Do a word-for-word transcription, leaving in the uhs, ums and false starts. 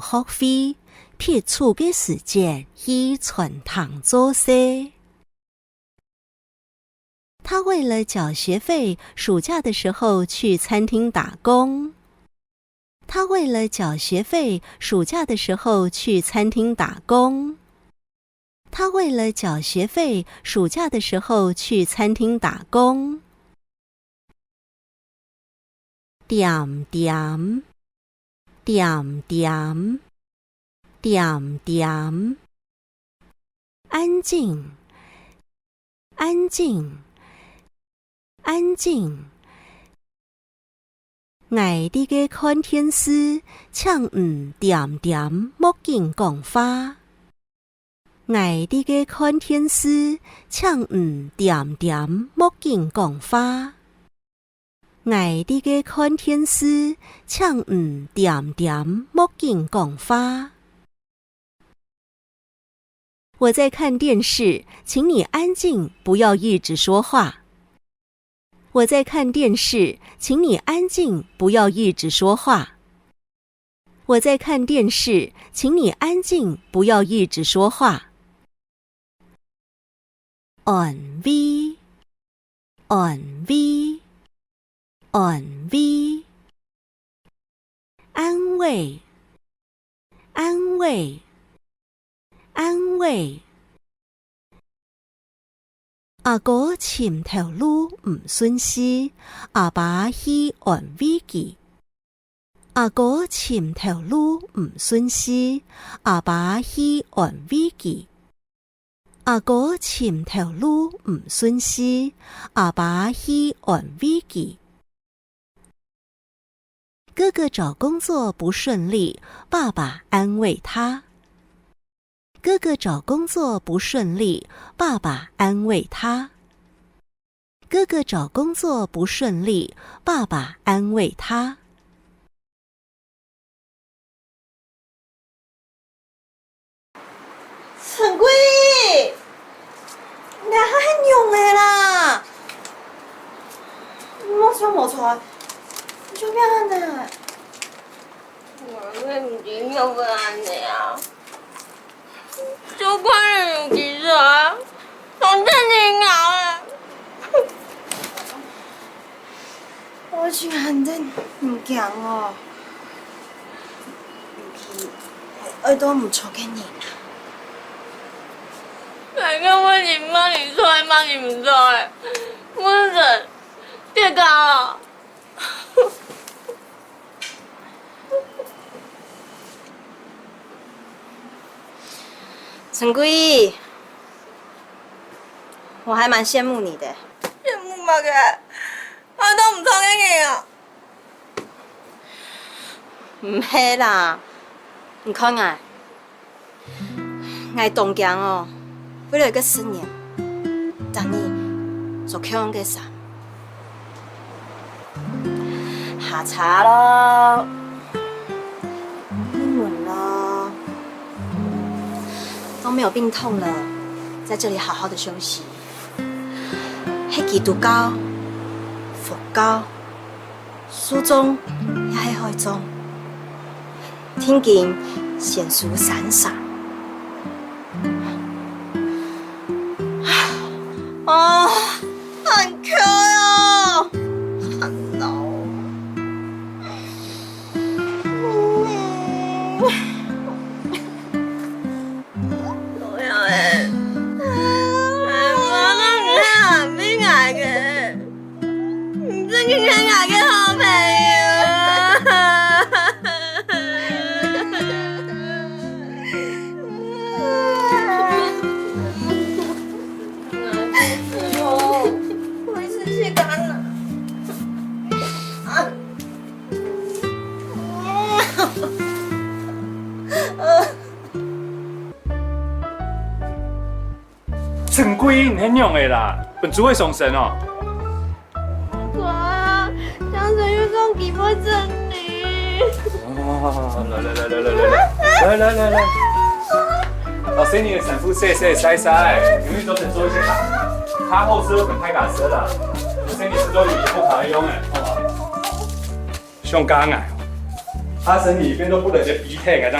學費，避暑个時節去餐廳做事。他為了繳學費，暑假的時候去餐廳打工。他為了繳學費，暑假的時候去餐廳打工。他為了繳學費，暑假的時候去餐廳打工。恬恬，恬恬，恬恬。安靜，安靜，安靜。𠊎在該看電視，請你恬恬，莫緊講話。 𠊎在該看電視，請你恬恬，莫緊講話。𠊎在該看電視，請你恬恬，莫緊講話。我在看電視，請你安靜，不要一直說話。 我在看電視，請你安靜，不要一直說話。我在看電視，請你安靜，不要一直說話。安慰，安慰，安慰。安慰，安慰，安慰。 阿哥尋頭路毋順序，阿爸去安慰佢。阿哥尋頭路毋順序，阿爸去安慰佢。阿哥尋頭路毋順序，阿爸去安慰佢。 哥哥找工作不順利，爸爸安慰他。哥哥找工作不順利，爸爸安慰他。哥哥找工作不順利，爸爸安慰他。 陳貴，你還恁樣个啦？莫笑無錯，你做咩恁樣？𠊎也毋知仰會恁樣啊。就看你有幾歲啊，當真你咬啊！ 我就喊得毋驚哦，尤其係愛到毋著个人啊。𠊎个問題麼人錯，麼人毋著个，問人，跌倒哦。 陳貴，我還蠻羨慕你的。羨慕麼个？𠊎都毋著个人啊！毋係啦，你看𠊎， 𠊎當驚哦，未來个十年，逐日著共樣个衫。下車咯，出門咯，都沒有病痛了，在這裡好好的休息。係基督教、佛教、 書中也係海中，定經先輸三儕。啊，很渴哦，很老。老了欸，哎，我都毋係喊你來个。 你真个係𠊎个好朋友啊！我一生氣幹了。啊！ 陳貴，你係仰仔啦？分豬仔上身哦！哥啊，張晨又送幾份整理。哦，來來來來來來來來來來來來，把身上个衫褲洗洗曬曬，因為昨天做一些卡，卡好食，等太卡食了，身體食到有些不好用哎，好不好？ 想家𠊎哦，阿生你變到不能再逼退𠊎，